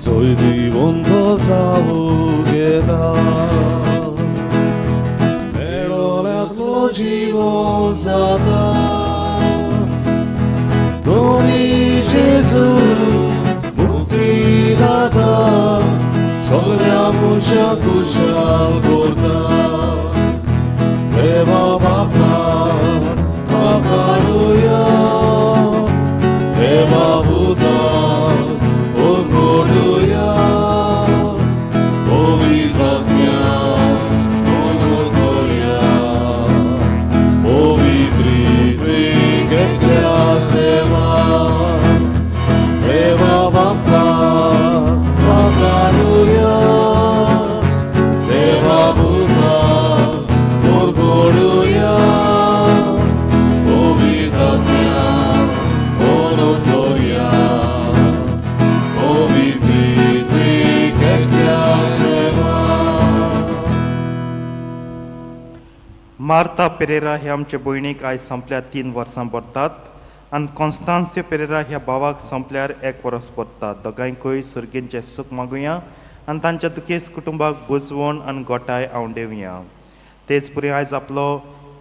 जैतिवंत जावंक येता मेळोल्यातलो जिवन जाता दोनी जेजू मुक्तीदाता सगळ्या मनशाक खुशाल करता देवा बापा वाखाणुया देवा पुता उगडुया पवित्र आत्म्या उनोर करुया पवित्र त्रिक एकल्याच देवा देवा बापा वाखाणुया देवा पुता उगडुया पवित्र आत्म्या उनोर करुया पवित्र त्रिक एकल्याच देवा. मार्ता पेरेरा ह्या आमचे भयणीक आयज सोंपल्यार 3 वर्सां भरतात आनी कॉन्स्तान्स्य पेरेरा ह्या भावाक सोंपल्यार एक वर्स भरतात. दोगांयकूय सर्गींचें सूख मागुया आनी तांच्या दुखेस्त कुटुंबाक बुजवण आनी गोठाय आंवडेवया. तेच परी आयज आपलो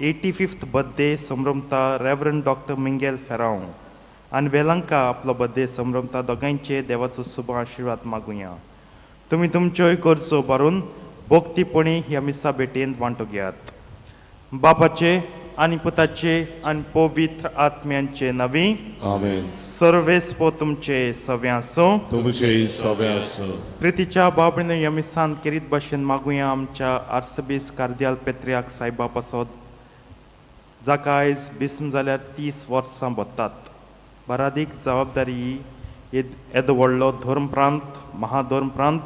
85th birthday संभ्रमता रेवरंड डॉक्टर मिंगेल फेरांव आनी वेलंका आपलो बर्थडे संभ्रमता. दोगांयचे देवाचो शुभ आशिर्वाद मागुया. तुमी तुमच्योय गरजो भरून भक्तीपणी ह्या मिसा भेटेंत वांटो घेयात. बापाचे आनी पुताचे आनी पवित्र आत्म्यांचे नांवी. आमेन. सर्वेस्पोर तुमचे सवे आसूं. तुमचे सवे आसूं. प्रितीच्या बाबणीन ह्या मिसान केरीत भाशेन मागुया आमच्या आर्सबीस कार्दियाल पेत्र्याक सायबा पासत, जाका आयज बिस्म जाल्यार 30 वर्सां भरतात. बारादीक जबाबदारी ही येदो व्हडलो धर्मप्रांत, महाधर्मप्रांत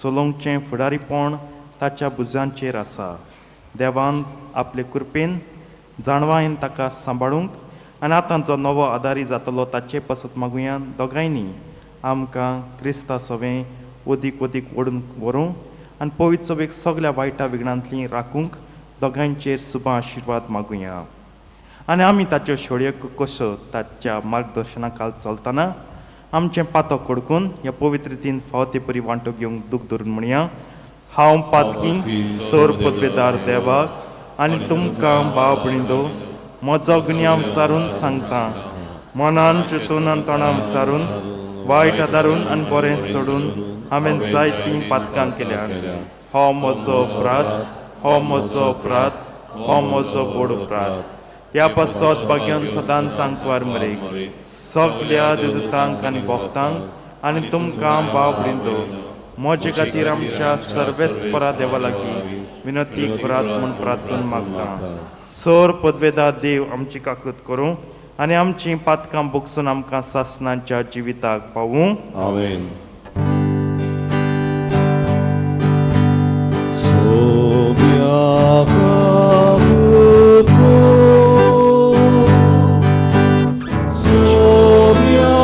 चलोवचें फुडारीपण ताच्या भुजांचेर आसा. देवान आपले कृपेन जाणवायेन ताका सांबाळूंक आनी आतां जो नवो आदारी जातलो ताचे पासत मागुया. दोगांयनी आमकां क्रिस्ता सवें ओदीक ओदीक ओडून व्हरूं आनी पवित्र सभेक सगल्या वायटा विघ्नांतली राखूंक दोगांयचेर सुबा आशिर्वाद मागुया. आनी आमी ताच्यो शेळयो कश्यो ताच्या मार्गदर्शना खाल चलतना आमचें पातो कडकून ह्या पवित्र रितीन फावो ते परी वांटो घेवंक दूख धरून म्हणया. हांव पातकी सोर पदवेदार देवाक आनी तुमकां भाव भयणींनो म्हजो गुन्यांव विचारून सांगता. मनान चिंतून आनी तोंडान विचारून, वायट आदारून आनी बरें सोडून हांवें जायतीं पातकां केल्यात. हो म्हजो अपराध, हो म्हजो अपराध, हो म्हजो व्हड अपराध. ह्या पासत भाग्यान सदांच सांकवार मरेक, सगल्या देवदूतांक आनी भक्तांक आनी तुमकां भाव भयणींनो म्हजे खातीर आमच्या सर्वेस्परा देवा लागीं विनंती करात म्हूण प्रार्थना मागता. सोर पदवेदार देव आमची काकूत करूं आनी आमची पातकां बोगसून आमकां सासनाच्या जिविताक पावूं. आमेन. सोम्या काकूत कर, सोम्या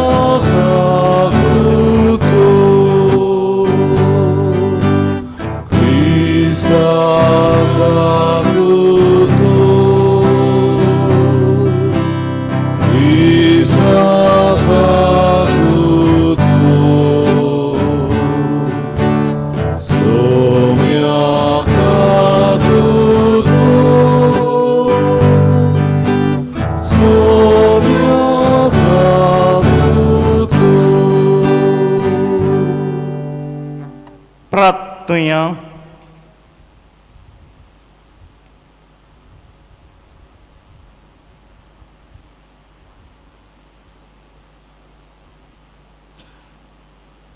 काकूत कर, क्रिस्ता काकूत कर, क्रिस्ता काकूत कर, सोम्या काकूत कर, सोम्या काकूत कर. प्रार्थुया.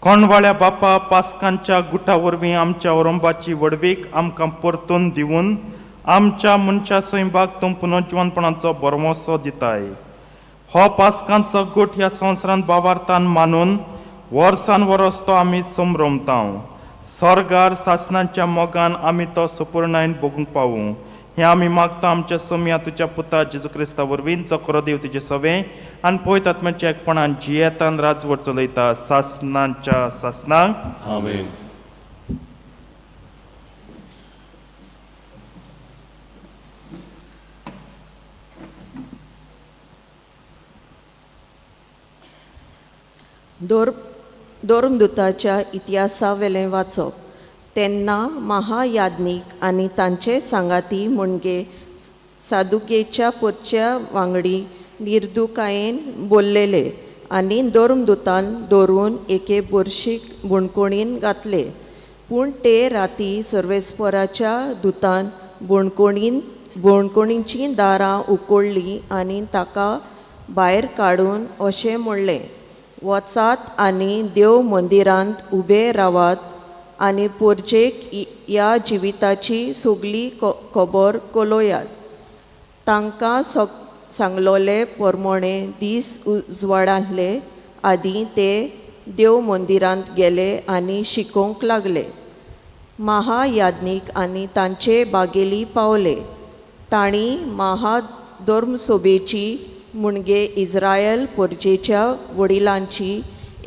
कोणवाळ्या बापा, पास्कांच्या गुटा वरवीं आमच्या ओरंबाची व्हडवीक आमकां परतून दिवन आमच्या मनशा सैंबाक तूं पुनर्जिवनपणाचो भरवंसो दिताय. हो पास्कांचो गूट ह्या संवसारांत बावार्थान मानून वर्सान वर्स तो आमी संभ्रमताव. सर्गार सासनाच्या मोगान आमी तो सुपूर्णायन भोगूंक पावूं हें आमी मागता आमच्या सोमया तुज्या पुता जेजू क्रिस्ता वरवीं, जो खरो देव तुजे सवें आनी पवित्र आत्म्याच्या एकपणान जियेतान राजवट चलयता सासनाच्या सासनाक. आमेन. धर्मदुताच्या इतिहासावेलें वाचप. तेन्ना महायाज्ञीक आनी तांचे सांगाती म्हणजे सादुकेच्या पोरच्या वांगडी निर्दुकायेन बोल्लेले आनी धर्मदुतान दवरून एके बुरशीक बुणकोणीन घातले. पूण ते राती सर्वेस्पराच्या दुतान बोणकोणीचीं दारां उकोडलीं आनी ताका भायर काडून अशें म्हणलें, वचात आनी देव मंदिरांत उबे रावात आनी पोरजेक ह्या जिविताची सगली खबर कलोयात. तांकां सांगलोले परमोणे दीस उजवाडांतले आदीं ते देव मंदिरांत गेले आनी शिकोवंक लागले. महायाज्ञीक आनी तांचे बागेली पावले. तांणी महाधर्मसभेची म्हणजे इस्रायल पोरजेच्या वडिलांची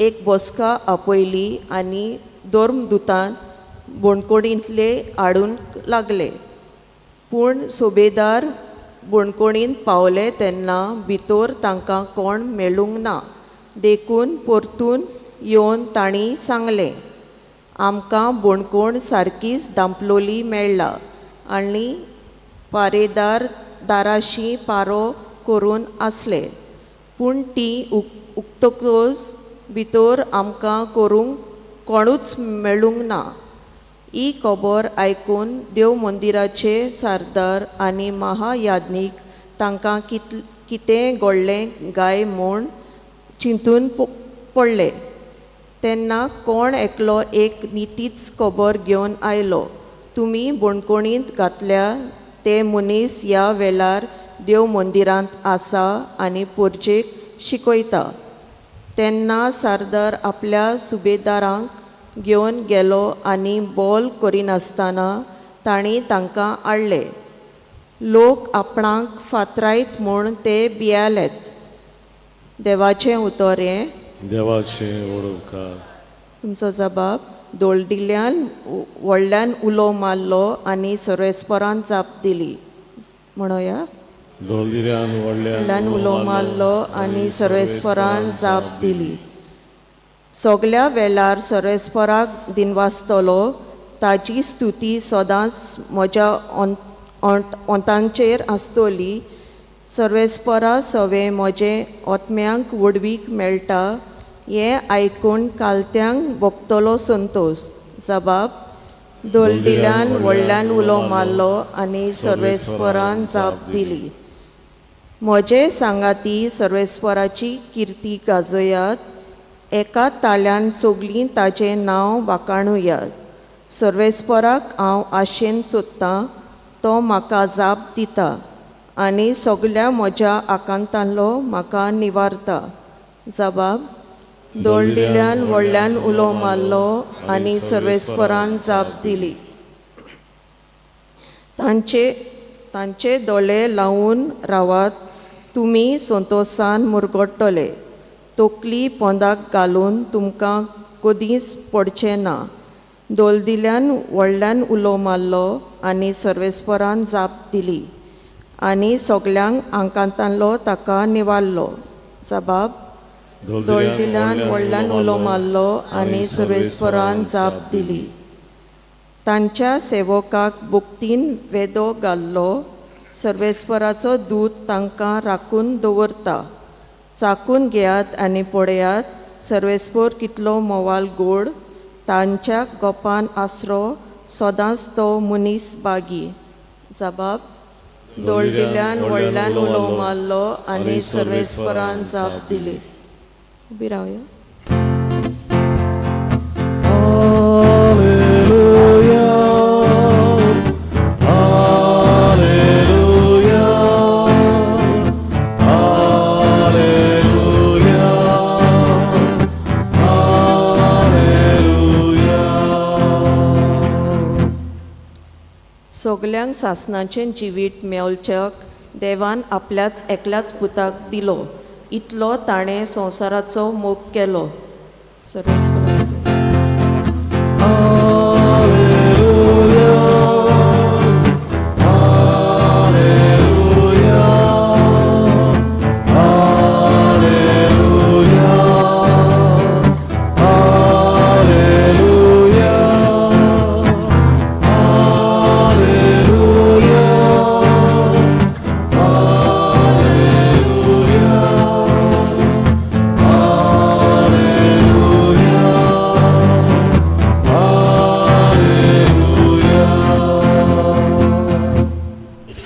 एक बसका आपयली आनी धर्मदुतान बोणकोणींतले हाडूंक लागले. पूण सुबेदार बोणकोणींत पावले तेन्ना भितर तांकां कोण मेळूंक ना, देखून परतून येवन तांणी सांगलें, आमकां बोणकोण सारकीच दांपलोली मेळ्ळा आनी पारेदार दाराशी पारो करून आसले, पूण ती उक्तकच भितर आमकां करूंक कोणूच मेळूंक ना. ही खबर आयकून देव मंदिराचे सरदार आनी महायाज्ञीक तांकां कितें घडलें काय म्हूण चिंतून पडले. तेन्ना कोण एकलो एक नितीच खबर घेवन आयलो, तुमी बोणकोणींत घातल्या ते मनीस ह्या वेळार देव मंदिरांत आसा आनी पोरजेक शिकयता. तेन्ना सरदार आपल्या सुबेदारांक घेवन गेलो आनी बोल करिनासतना तांणी तांकां हाडले. लोक आपणाक फातरायत म्हूण ते भियेलेत. देवाचें उतर हें. देवाचें व्हड उपकार. तुमचो जबाब. दोळदिल्ल्यान व्हडल्यान उलो मारलो आनी सर्वेस्परान जाप दिली. म्हणोया. दोलदिऱ्यान व्हडल्यान उलो मारलो आनी सर्वेस्परान जाप दिली. सगल्या वेळार सर्वेस्पराक दिनवासतलो, ताजी स्तुती सदांच म्हज्या ओंतांचेर आसतली. सर्वेस्परा सवें म्हजें आत्म्यांक व्हडवीक मेळटा, हें आयकून कालत्यांक भोगतलो संतोश. जबाब. दोलदिल्यान व्हडल्यान उलो मारलो आनी सर्वेस्परान जाप दिली. म्हजे सांगाती सर्वेस्पराची किर्ती गाजोयात, एका ताल्यान सगलीं ताजें नांव वाखाणुयात. सर्वेस्पराक हांव आशेन सोदतां, तो म्हाका जाप दिता आनी सगल्या म्हज्या आकांतांलो म्हाका निवारता. जबाब. दोळदिल्यान व्हडल्यान उलो मारलो आनी सर्वेस्परान जाप दिली. तांचे दोळे लावन रावात, तुमी संतोसान मुरगट्टले. तकली पोंदाक घालून तुमकां कदींच पडचें ना. दोलदिल्यान व्हडल्यान उलो मारलो आनी सर्वेस्परान जाप दिली आनी सगल्यांक आंकांतांलो ताका निवारलो. जबाब. दोलदिल्यान व्हडल्यान उलो मारलो आनी सर्वेस्परान जाप दिली. तांच्या सेवकाक बुकतीन वेदो घाल्लो. सर्वेस्पराचो दूत तांकां राखून दवरता. चाकून घेयात आनी पळयात सर्वेस्पर कितलो मोवाल गोड. तांच्या गोपान आसरो सदांच तो मनीस बागी. जबाब. दोळदिल्यान व्हडल्यान उलो मारलो आनी सर्वेस्परान जाप दिली. उबी रावया. Alleluia, Alleluia, Alleluia, Alleluia. सगल्यांक सासणाचें जिवीत मेवच्याक देवान आपल्याच एकल्याच पुताक दिलो, इतलो ताणें संवसाराचो मोग केलो. सर्वेस्पराचो. Alleluia, Alleluia, Alleluia,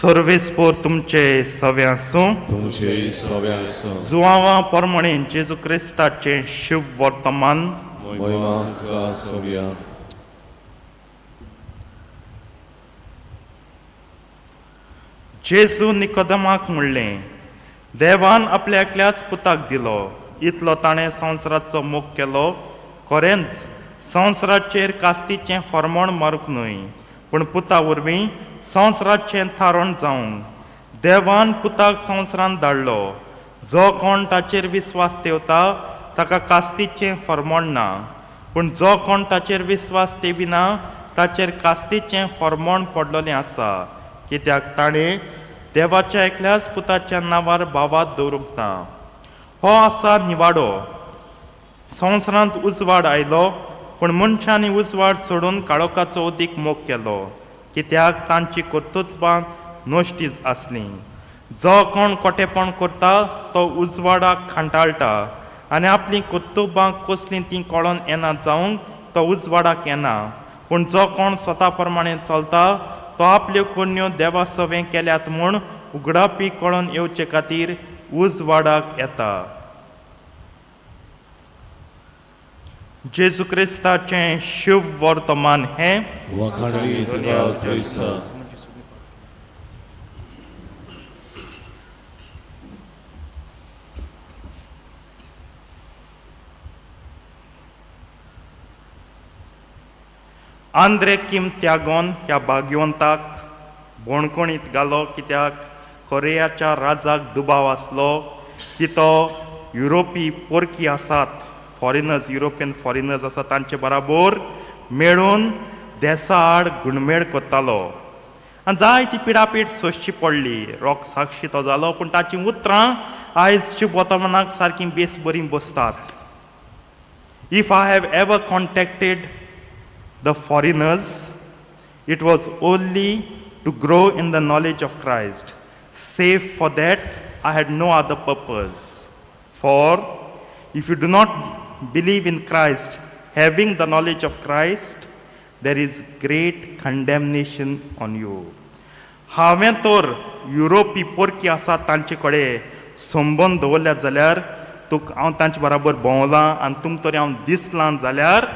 सर्वेस्पोर तुमचे सवे आसूं. तुमचे सवे आसूं. जुवांवा प्रमाणे जेजू क्रिस्ताचें शुभ वर्तमान. महिमा तुका सोबया. जेजू निकोदमाक म्हणलें, देवान आपल्या एकल्याच पुताक दिलो, इतलो ताणें संवसाराचो मोग केलो. खरेंच संवसाराचेर कास्तीचें फॉर्मोण मारूंक न्हय, पूण पुता वरवीं संवसाराचें थारण जावंक देवान पुताक संवसारांत धाडलो. जो कोण ताचेर विस्वास ठेवता ताका कास्तीचें फॉर्मोण ना, पूण जो कोण ताचेर विस्वास ठेविना ताचेर कास्तीचें फॉर्मोण पडलेलें आसा, कित्याक ताणें देवाच्या एकल्याच पुताच्या नांवार भावात दवरूंक ना. हो आसा निवाडो. संवसारांत उजवाड आयलो, पूण मनशांनी उजवाड सोडून काळोखाचो अदीक मोग केलो, कित्याक तांची कर्तृत्वां नश्टीच आसलीं. जो कोण कोटेपण करता तो उजवाडाक खांटाळटा आनी आपलीं कर्तुबां कसलीं तीं कळोन येना जावंक तो उजवाडाक येना. पूण जो कोण स्वता प्रमाणे चलता तो आपल्यो करण्यो देवा सवें केल्यात म्हूण उगडापी कळोन येवचे खातीर उजवाडाक येता. जेजू क्रिस्ताचें शुभ वर्तमान हें. वाखाणवी तुका क्रिस्ता. आंद्रे किम त्यागोन ह्या भाग्यवंताक बोणकोणीत घालो, कित्याक कोरियाच्या राजाक दुबाव आसलो की तो युरोपी पोरकी आसात, फॉरेनर्स, युरोपियन फॉरेनर्स आसात, तांचे बराबर मेळून देसा आड गुणमेळ करतालो. आनी जायती पिडापीड सोंसची पडली. रोख साक्षी तो जालो, पूण ताचीं उतरां आयज शुभ वर्तमानाक सारकीं बेस बरीं बसतात. If I have ever contacted the foreigners, it was only to grow in the knowledge of Christ. Save for that, I had no other purpose. For if you do not believe in Christ, having the knowledge of Christ, there is great condemnation on you. हांवें तर युरोपी पोरकी आसात तांचे कडेन संबंद दवरल्यात जाल्यार, तुका हांव तांचे बराबर भोंवलां आनी तुमकां तरी हांव दिसलां जाल्यार,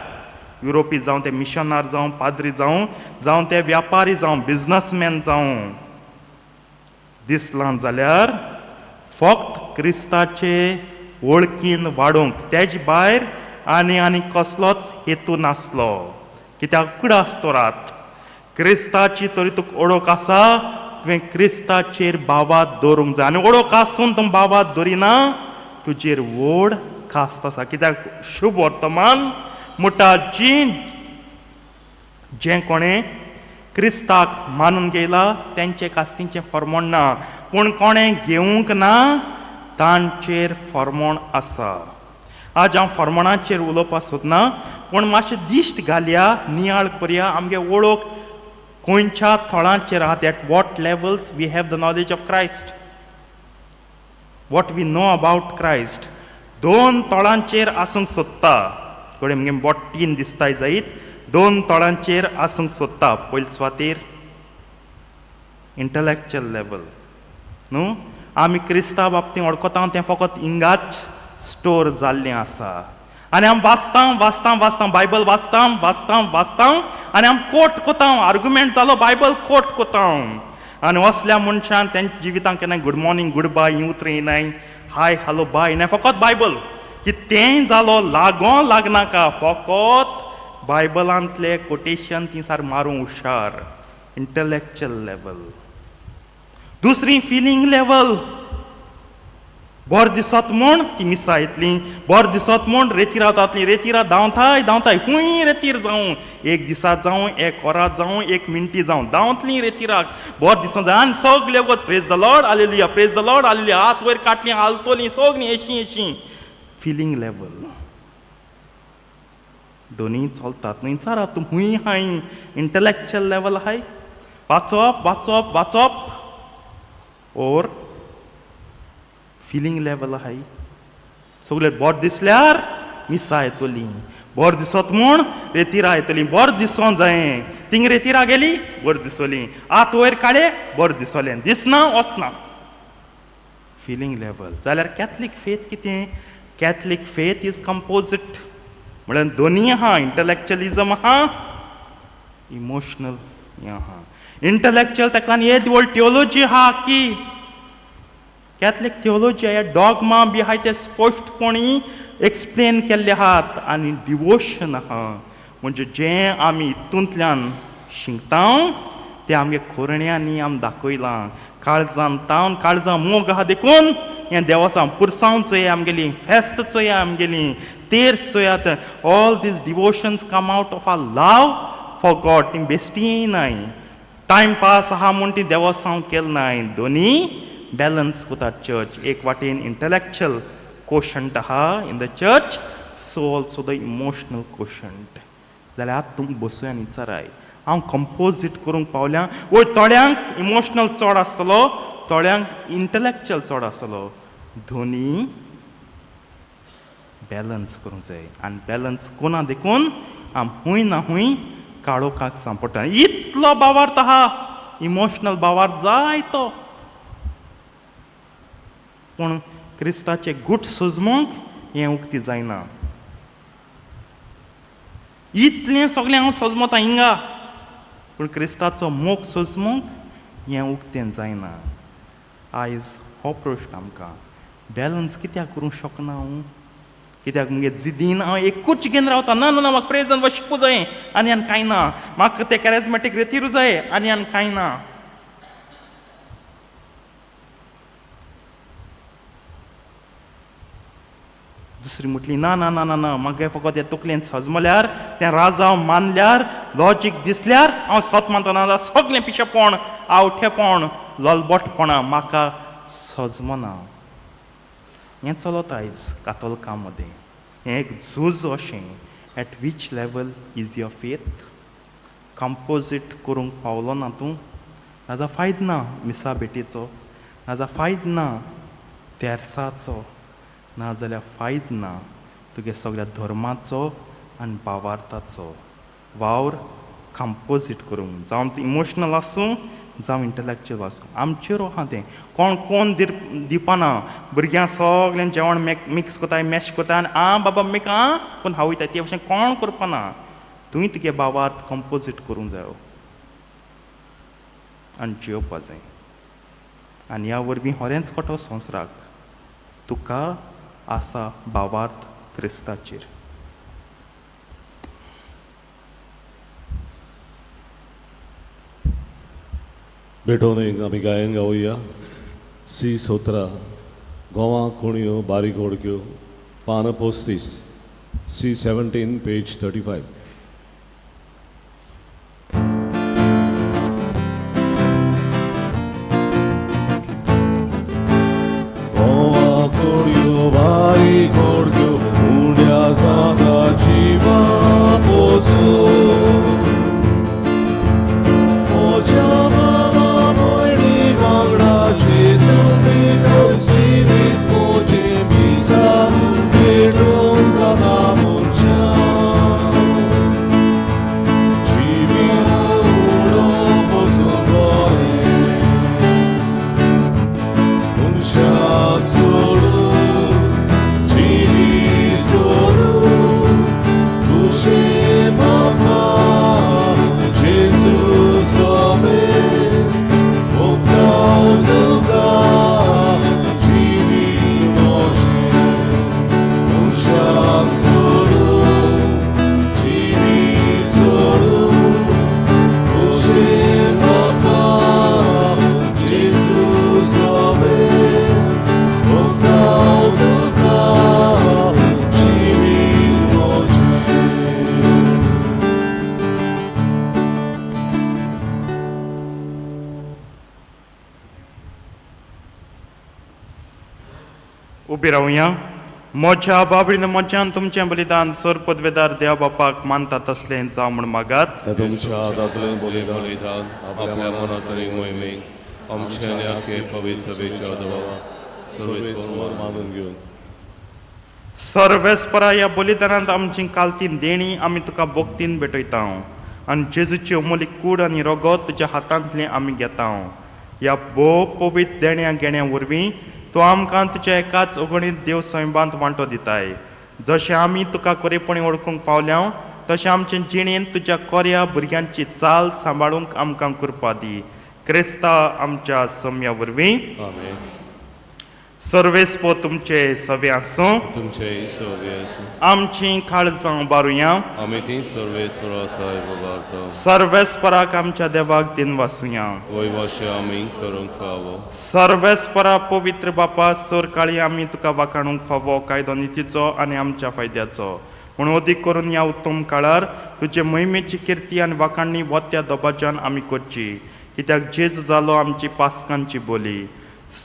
युरोपी जावं ते मिशनार जावं, पाद्री जावं, जावं ते व्यापारी जावं, बिजनसमॅन जावं, दिसलां जाल्यार फक्त क्रिस्ताचे वळखीन वाडोवंक, तेज भायर आनी आनी कसलोच हेतू नासलो. कित्याक कुडास तोरात क्रिस्ताची तरी तुका ओळख आसा, तुवें क्रिस्ताचेर बावात दवरूंक जाय. आनी ओळख आसून तूं बावात दवरिना, तुजेर व्हड खास्त आसा. कित्याक शुभ वर्तमान म्हणटा, जी जें कोणें क्रिस्ताक मानून घेयला तेंचे कास्तींचें फॉर्मोण ना, पूण कोणें घेवंक ना तांचेर फॉर्मोण आसा. आज हांव फॉर्मोणाचेर उलोवपाक सोदना, पूण मातशें दिश्ट घालया, नियाळ करया आमगे वळख खंयच्या थळांचेर आहा. At what levels we have the knowledge of Christ, what we know about Christ. दोन तळांचेर आसूंक सोदता. कडेन मुगे बोट तीन दिसताय जायत. दोन तळांचेर आसूंक सोदता. पयले सुवातेर इंटलॅक्च्युअल लेवल न्हू. आमी क्रिस्ता बाबतींत वळखता तें फकत इंगाच स्टोर जाल्लें आसा. आनी आमी वाचता वाचता वाचता, बायबल वाचता वाचता वाचता आनी आमी कोट कोता, आर्ग्युमेंट जालो बायबल कोट कोता. आनी असल्या मनशान तेंच्या जिवितांत केन्ना गूड मॉर्निंग, गूड बाय ही उतरां येनाय, हाय हॅलो बाय नाय, फकत बायबल. कितेंय जालो लागो लागनाका, फकत बायबलांतले कोटेशन ती सार मारूंक हुशार. इंटलॅक्च्युअल लेवल. दुसरी फिलींग लेवल. बर दिसत म्हूण ती मिसां येतली, बर दिसत म्हूण रेतिरा जातली. रेतिरा धांवताय धांवताय, खूंय रेतीर जावं, एक दिसा जावं, एक वरां जावं, एक मिनटी जावं, धांवतली रेतिराक. बर दिसत जाय आनी सगळे वत praise the Lord, hallelujah, praise the Lord, hallelujah, हात वयर काडली, हालतली सगळीं एशी एशी. फिलींग लेवल दोनूय चलतात न्हय. चारा तूं खूंय हाय? इंटलॅक्च्युअल लेवल हाय, वाचप वाचप वाचप, ओर फिलींग लेवल आहाय, सगळे बोट दिसल्यार मिसां येतली. बरें दिसत म्हूण रेतिरा येतली, बरें दिसों जायें. थिंग रेतिरा गेली, बरें दिसोली. आत वयर काडे, बरें दिसोलें. दिसना वचना. Feeling level. जाल्यार कॅथलीक फेथ कितें? Catholic faith is composite. म्हळ्यार दोनी आहा, इंटलेक्चुअलिजम आहा, इमोशनल हें आहा. इंटलेक्चुअल ताका लागून येदी व्हड थियोलॉजी आहा की कॅथलीक थियोलॉजी हे डॉगमा बी आहाय ते स्पश्टपणी एक्सप्लेन केल्ले आहात आनी डिवोशन आहा. म्हणजे जें आमी हितूंतल्यान शिकता तें आमगे कोरण्यांनी आमी दाखयलां. काळजान तावन काळजां मोग आहा देखून हें देवसांव पुरसांव चोया, आमगेली फेस्त चोया, आमगेली तेर्स चोयात. All these devotions come out of our love for God. ती बेश्टी नाय, टायम पास आहा म्हूण ती देवसांव केलें नाय. दोनी बॅलन्स कोता चर्च. एक वाटेन इंटलेक्चुअल कोशंट आहा in the church, so also the emotional quotient. जाल्यार आतां तुमकां बसूया आनी विचाराय, हांव कंपोजीट करूंक पावल्या? वय, थोड्यांक इमोशनल चड आसतलो, थोड्यांक इंटलेक्चुअल चड आसतलो. दोनी बॅलन्स करूंक जाय. आनी बॅलन्स कोना देखून आम हूंय ना हूंय काळोखाक सांपडटा. इतलो बावार्थ आहा, इमोशनल बावार्थ जाय तो, पूण क्रिस्ताचे गूट सजमूंक हें उक्ती जायना. इतलें सगळें हांव सजमता हिंगा, पूण क्रिस्ताचो मोग सजमूंक हें उक्तें जायना. आयज हो प्रश्न आमकां, बॅलन्स कित्याक करूंक शकना हांव? कित्याक मुगे जिदीन हांव एकूच घेवन रावता. ना ना ना, म्हाका प्रेजन शिकपू जाय आनी आनी कांय ना. म्हाका तें कॅरेजमॅटीक रेतिरू जाय आनी आनी कांय ना. दुसरी म्हटली, ना ना ना ना ना, म्हाका फकत हे तकलेन सजमल्यार, तें राजांव मानल्यार, लॉजीक दिसल्यार हांव सत मानता. ना सगळें पिशेपण, आवठेपण, लोलबोटपणां म्हाका सजमना. हें चलत आयज कातोलकां मदें. हें एक झूज अशें. At which level is your faith? Composite करूंक पावलो ना तूं, नाजा फायद ना मिसा भेटीचो, नाजा फायद ना तेर्साचो, नाजाल्यार फायद ना तुगे सगळ्या धर्माचो आनी भावार्थाचो. वावर कंपोजीट करूंक, जावं इमोशनल आसूं, जावं इंटलेक्चुअल आसूं, आमचेर आहा तें. कोण कोण दिवपाना. भुरग्यां सगळें जेवण मिक्स कोताय, मॅश कोताय आनी आं बाबा मिक आं कोण हावयताय. ते भशेन कोण करपाना. तुवें तुगे भावार्थ कंपोजीट करूंक जायो आनी जियोवपा जाय. आनी ह्या वरवीं होरेंच कोटो संवसाराक तुका आसा भावार्थ क्रिस्ताचेर. भेटोवन एक आमी गायन गावया. सी 17, गोवा कोणयो बारीक ओडक्यो, पान 35, C 17, page 35. Goa कोणयो बारीक ओडक्यो, उण्या जाता जिवा पोसून. म्हज्या मामा भयणी वांगडा जेजू भितर जिवीत म्हजें मिसा भेटून जाता मनशां. जिवीत उडोवप पसून बरें, मनशाक सोडून जिवीत सोडून खुशी बापा जेजू सोबे ओंपता तुका जिवीत म्हजें. मनशाक सोडून जिवीत सोडून खुशी बापा जेजू सोबे ओंपता तुका जिवीत म्हजें. उबी रावया. म्हज्या बाबडीन म्हज्यान तुमचें बलिदान सर पदवेदार देव बापाक मानता तसलें जावं म्हूण मागात. त्या तुमच्या हातांतलें बलिदान बलिदान आपल्या मनात आनी मोहिमेक आमच्या आनी आखे पवित्र सभेच्या देवा सर्वेस्पर मानून घेवन. सर्वेस्परा ह्या बलिदानांत आमची कालतीन देणी आमी तुका भोगतीन भेटयता आनी जेजूची अमोलीक कूड आनी रगत तुज्या हातांतलें आमी घेता. ह्या भोव पवित्र देण्या घेण्या वरवीं तूं आमकां तुज्या एकाच अगणीत देव सैबांत वांटो दिताय. जशें आमी तुका खरेपणी वळखूंक पावल्या तशें आमचे जिणेंत तुज्या कोऱ्या भुरग्यांची चाल सांबाळूंक आमकां कृपा दी. क्रिस्ता आमच्या सम्या वरवीं. आमेन. सर्वेस्पो तुमचे सवे आसूं. तुमचे सवे आसूं. आमची काळजां बारुया. आमी ती सर्वेस्परा थंय उबारता. सर्वेस्पराक आमच्या देवाक दिन वासुया. वयवाशे आमी करूंक फावो. सर्वेस्परा पवित्र बापा सरकाळी आमी तुका वाखाणूंक फावो कायदो नितीचो आनी आमच्या फायद्याचो पूण अदीक करून ह्या उत्तम काळार तुजे मोहिमेची किर्ती आनी वाखाणणी वत्या दबाज्यान आमी करची कित्याक जेज जालो आमची पासकांची बोली.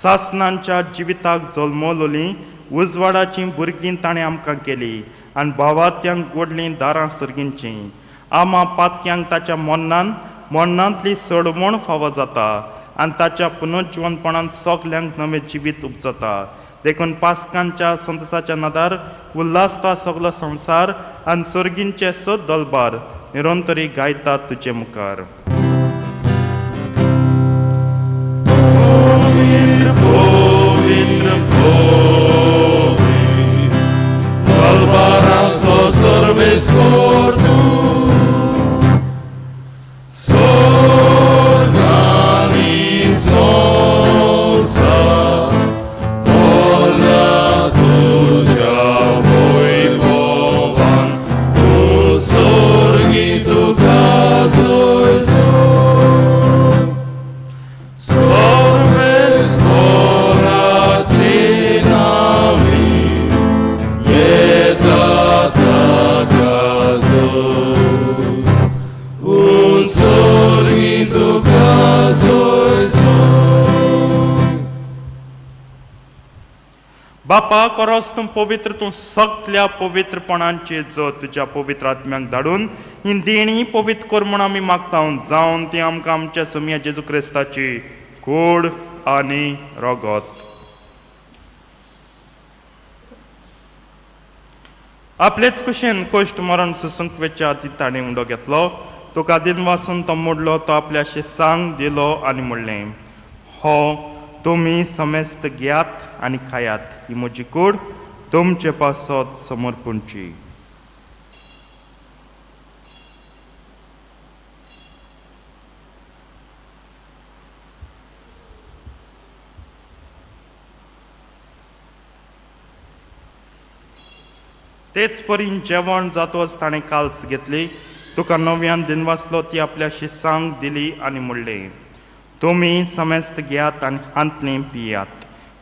सासनांच्या जिविताक जल्मलोली उजवाडाचीं भुरगीं ताणें आमकां केली आनी भावात्यांक गोडलीं दारां सर्गींचीं. आमा पातक्यांक ताच्या मरणान मरणांतली सडमण फावो जाता आनी ताच्या पुनर्जिवनपणान सगल्यांक नवें जिवीत उपजता. देखून पासकांच्या संतोसाच्या नदार उल्हासता सगलो संवसार आनी सर्गींचे सद दलबार निरंतरी गायतात तुजे मुखार. पवित्र पवित्र दलबाराचो सर्वेस्पर तूं स्वर्ग आनी संवसार भरला तुज्या वैभवान. उत्सर्गी तुका जयजय. सर्वेस्पराचे नांवी येता ताका जय. उत्सर्गी तुका जयजय. बापा कोरोस तूं पवित्र तूं सगल्या पवित्रपणांचे जो तुज्या पवित्र आत्म्याक धाडून ही देणी पवित्र कर म्हूण आमी मागता जावन ती आमकां आमच्या सुमया जेजू क्रिस्ताची कूड आनी रगत. आपलेच कुशेन कश्ट मरण सोसूंक वेच्या आदी ताणें उंडो घेतलो. तुका दिनवासून तो मोडलो. तो आपल्या सांग दिलो आनी म्हणलें, हो तुमी समेस्त घेयात आनी खायात. ही म्हजी कूड तुमचे पासत समर्पणची. तेच परीन जेवण जातकच ताणें काल्स घेतली. तुका नव्यान दिनवासलो. ती आपल्या शिसांक दिली आनी म्हणलें, तुमी समेस्त घेयात आनी हांतलें पियात.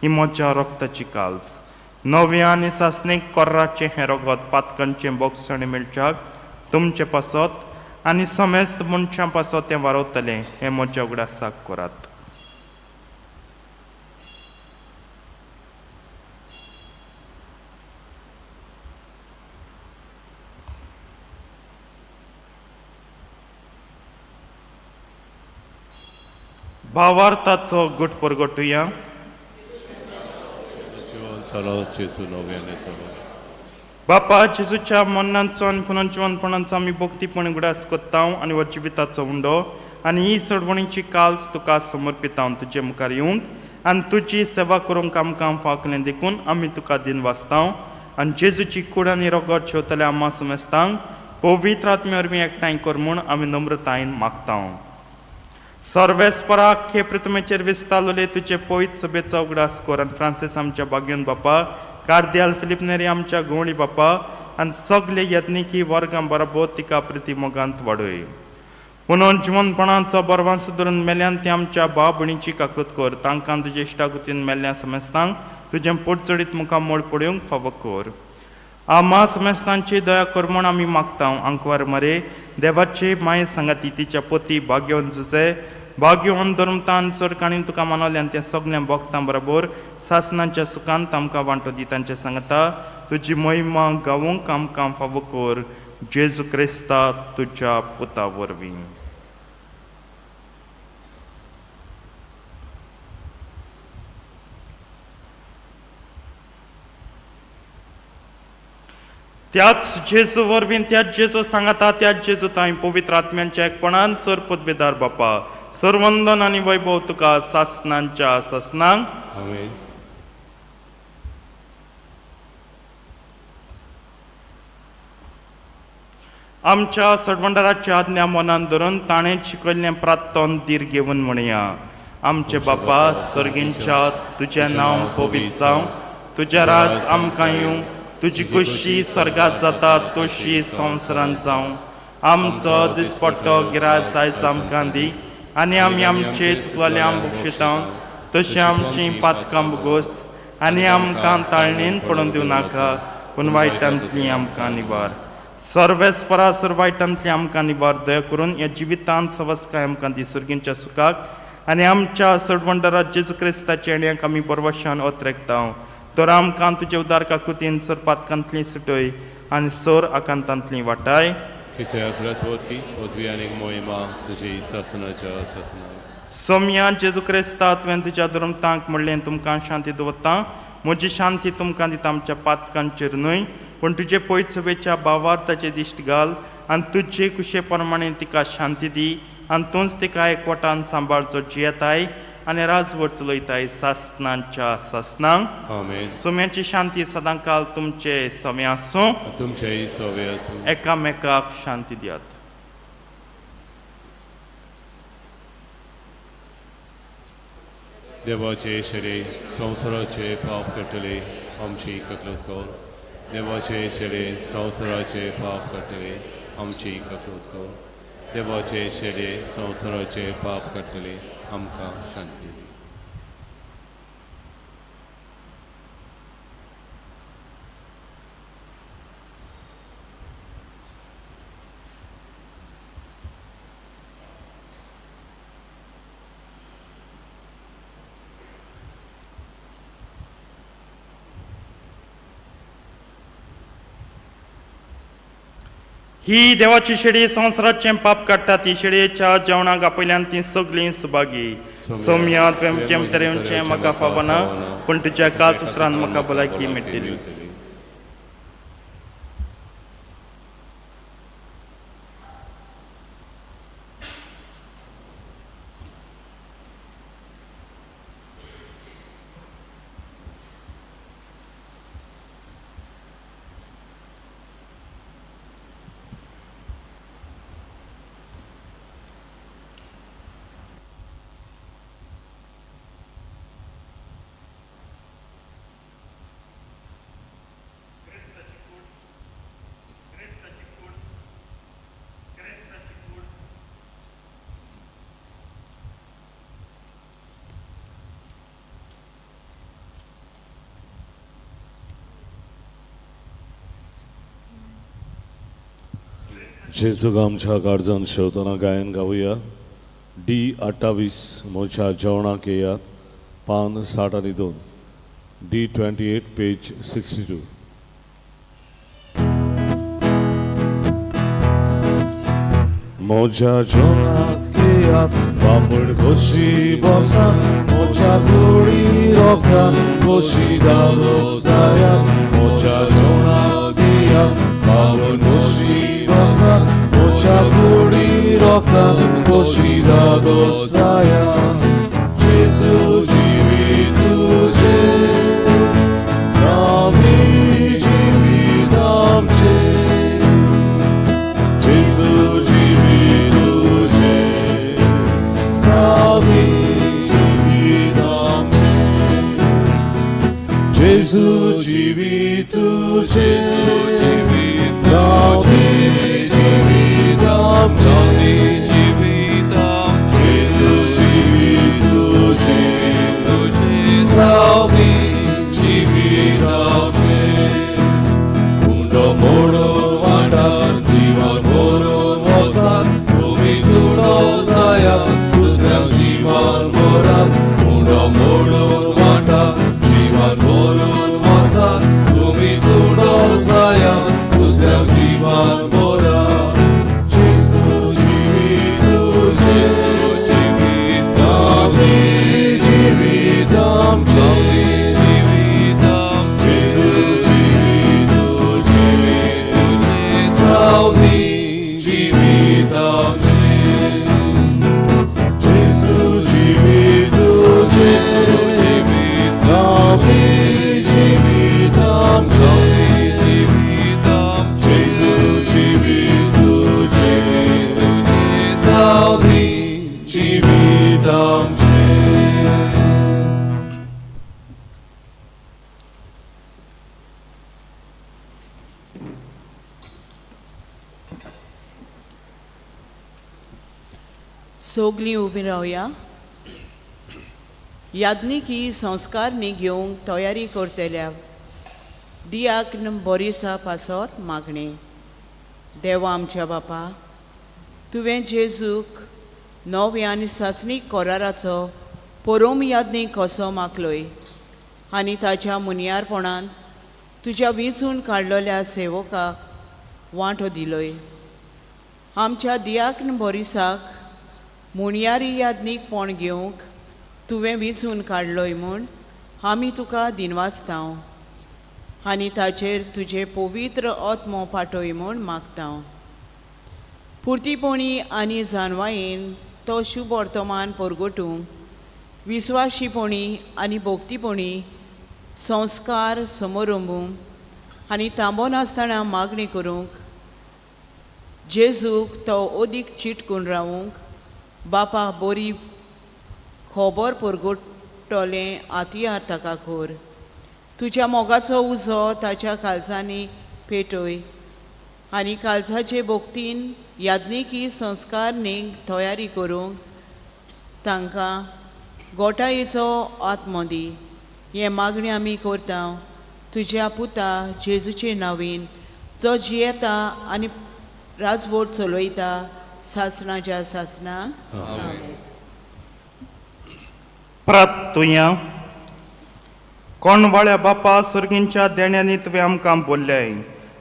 ही म्हज्या रक्ताची काल्स. नव्या आनी सासणीक कोर्राचें हें रगत पातकांचें बोगसणें मेळच्याक तुमचे पासत आनी समेस्त मनशां पासत तें वारवतलें. हें म्हज्या उगडासाक करात. भावार्थाचो गुट परगटुया. जिवन चलो जेजू नव्यान येतलो. बापा जेजूच्या मरणाचो आनी पुनर्जिवनपणाचो आमी भक्तीपण उगडास करता आनी हो जिविताचो उंडो आनी ही सोडवणीची काल्स तुका समर्पिता. तुजे मुखार येवंक आनी तुजी सेवा करूंक आमकां फावकलें देखून आमी तुका दिन वाचता आनी जेजूची कूड आनी रगत शेवतल्या आमा समेस्तांक पवित्र आत्म्या वरवीं एकठांय कर म्हूण आमी नम्रतायेन मागता. सर्वेस्परा आख्खे पृथ्वीचेर विस्तारलेले तुजे पवित्र सभेचो उगडास कर आनी फ्रांसीस आमच्या बागेवन बापा, कार्दियाल फिलीप नेरी आमच्या गवळी बापा आनी सगले यत्निकी वर्गां बरोबर तिका प्रिती मोगांत वाडय. पुनोन जिवनपणाचो बरवांस धरून मेल्यान ती आमच्या भाव भयणीची काकूत कर. तांकां तुजे इश्टागतीन मेल्ल्या समेस्तांक तुजें पोटचडीत मुखार मोड पडोवंक फावो कर. आमा समेस्तांची दया कर म्हूण आमी मागता. आंकवार मरे देवाची माये सांगाती तिच्या पती भाग्यवन जुजे भाग्यवन धर्मतान सरकाणी तुका मानवल्यान तें सगळें भोगतां बरोबर सासनाच्या सुखांत आमकां वांटो दी. तांचे सांगता तुजी महिमा गावूंक आमकां फावो कर. जेजू क्रिस्ता तुज्या पुता वरवीं. त्याच जेजू वरवीं, त्याच जेजू सांगाता, त्याच जेजू तांय पवित्र आत्म्यांच्या एकपणान सर पदवेदार बापा, सरवंदन आनी वैभव तुका सासनांच्या सासनांक. आमेन. आमच्या सडवंडाराच्या आज्ञा मनान धरून ताणें शिकयल्लें प्रार्थन धीर घेवन म्हणया. आमचे बापा सर्गींच्या, तुजें नांव पवित्र जावं, तुजें राज आमकां येवं, तुजी खोशी स्वर्गात जाता तशी संवसारांत जावं. आमचो दिसपट्टो गिरास आयज आमकां दी आनी आमी आमचे चुकलें बक्षिता तशें आमचीं पातकां भोगोस आनी आमकां ताळणेन पडून दिवं नाका, पूण वायटांतली आमकां निवार. सर्वेस्परा सर वायटांतली आमकां निवार. दया करून ह्या जिवितांत सवस्काय आमकां दी, सर्गींच्या सुखाक आनी आमच्या सडवंडरा जेजू क्रिस्ताच्या येण्याक आमी बरवशान ओतरेकता. तर आमकां तुजे उदार काकुतीन सर पातकांतली सुटय आनी सर आकांतांतली वाटाय. कित्याक राजवटकी पदवी आनी मोहिमा तुजी सासनाच्या सासनाक. सोम्या जेजू क्रिस्ता, तुवें तुज्या धर्मतांक म्हणलें, तुमकां शांती दवरता, म्हजी शांती तुमकां दिता. आमच्या पातकांचेर न्हय पूण तुजे पयचवेच्या भावार ताचे दिश्ट घाल आनी तुजे कुशे प्रमाणे तिका शांती दी आनी तूंच तिका एकवटान सांबाळचो, जियेताय आनी राजवट चलयताय सासनांच्या सासनांक. आमेन. सोम्याची शांती सदांकाल तुमचे सोमे आसूं. तुमचेय सोवे आसूं. एकामेकाक शांती दियात. देवाचे शरीर संवसाराचे पाप काडटले, आमची ककलत कर. देवाचे शरीर संवसाराचे पाप काडटले, आमची ककलत कर. देवाचे शरीर संवसाराचे पाप काडटले, आमकां शांती दी. ही देवाची शेळी संवसाराचें पाप काडटा. ती शेळयेच्या जेवणाक आपयल्यान ती सगळीं सुभागी. सोम्या, तुवें केम तरेचें म्हाका फावना, पूण तुज्या काच उतरान म्हाका भलायकी मेळटली. जेजूक आमच्या काळजान शेवतना गायन गावया. डी 28, म्हज्या जेवणाक येयात, पान 62, डी 28 पेज 62. म्हज्या जेवणाक येयात, बामण खोशी बसात, म्हज्या कुडी रोगान खोशी दादो जायात. म्हज्या जेवणाक येयात, बामण खोशी बसात, म्हज्या कुडी रोगान खोशी दादो जायात. जेजू जिवीत तुजें, जावं जिवीत आमचें. जेजू जिवीत तुजें, जावं जिवीत आमचें. जेजू जिवीत तुजें, जावं जिवीत आमचें. जेजू जिवीत तुजें, जावं जिवीत आमचें. उंडो मोडून वाटात, जीवन भरून वचात, तुमी चुडो जायात, दुसऱ्यांक जीवन भरात. उंडो मोडून वाटात, जीवन भरून. सगलीं उबीं रावया. याज्ञिकी संस्कार न्ही घेवंक तयारी करतल्या दियाक बोरिसा पासत मागणें. देवा आमच्या बापा, तुवें जेजूक नव्या आनी सासणीक कराराचो परोम याज्ञीक कसो मागलोय आनी ताच्या मुनियारपणान तुज्या विंचून काडलेल्या सेवकाक वांटो दिलोय. आमच्या दियाक्न बोरिसाक मुणयारी याज्ञीकपण घेवंक तुवें विंचून काडलोय म्हूण आमी तुका दिनवासतांव आनी ताचेर तुजें पवित्र आत्मो पाठय म्हूण मागतांव. पुर्तीपणी आनी जानवायेन तो शुभ वर्तमान परगटूंक विस्वाशीपणी आनी भोक्तीपणी संस्कार समरंबूंक आनी तांबो नासतना मागणी करूंक जेजूक तो अदीक चिटकून रावूंक बापा बरी खबर परगटलें आतियार ताका कर. तुज्या मोगाचो उजो ताच्या काळजांनी पेटय आनी काळजाचे भक्तीन याज्ञिकी संस्कार न्ही तयारी करूंक तांकां गोटायेचो आत्मो दी. हें मागणें आमी करता तुज्या पुता जेजूचे नांवीन, जो जियेता आनी राजवट चलयता सासणाच्या सासणाक. परत तुया कोणवाळ्या बापा, सर्गींच्या देण्यांनी तुवें आमकां बोल्ल्याय.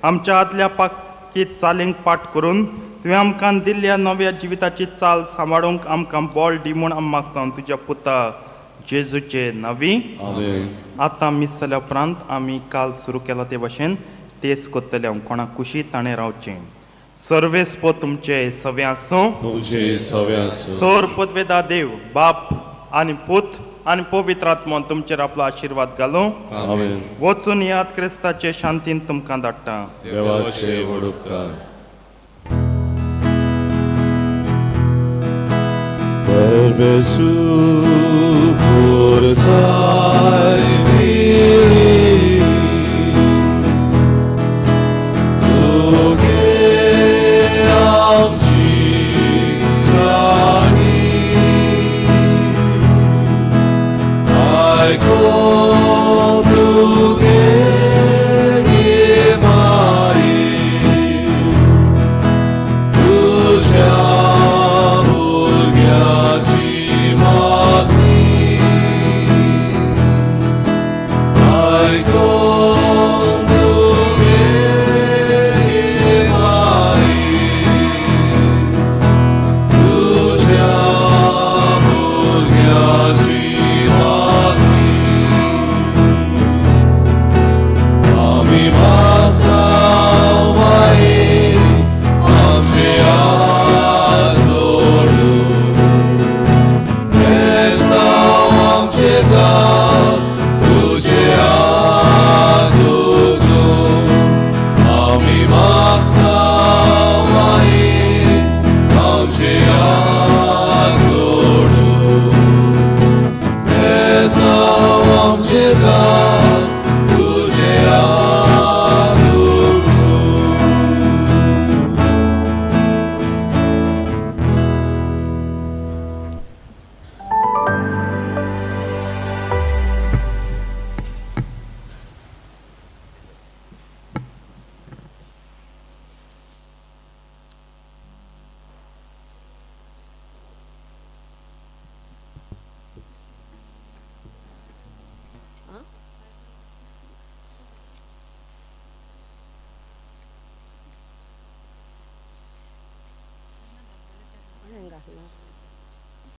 आमच्या आदल्या पाकी चालींक पाठ करून तुवें आमकां दिल्ल्या नव्या जिविताची चाल सांबाळूंक आमकां बळ दी म्हूण आमी मागता तुज्या पुता जेजूचे नवी. आमेन. आतां मीस जाल्या उपरांत आमी काल सुरू केला ते भाशेन तेच करतले. हांव कोणा कुशी ताणें रावचें. सर्वेस्पो तुमचे सवे आसूं. तुमचे सवे आसूं. सोर पदवेदा देव बाप आनी पूत आनी पवित्र आत्मो तुमचेर आपलो आशिर्वाद घालूं. आमेन. वचून याद क्रिस्ताचे शांतीन तुमकां धाडटा. देवाचे व्हड उपकार. परमेसू पुरसाय मिळी, तुगे आमची राणी. आयको तुगे गिमाई, तुझ्या भुरग्याची मागणी. आयकोन तुगे गिमाई, तुझ्या भुरग्याची मागणी. आमी मागता माई, आमचे हात जोडून बेसांव आमचे दार तुजे हात उगडून. आमी मागता माई, आमचे हात जोडून बेसांव आमचे दार तुजे हात उगडून. कोणें घातला?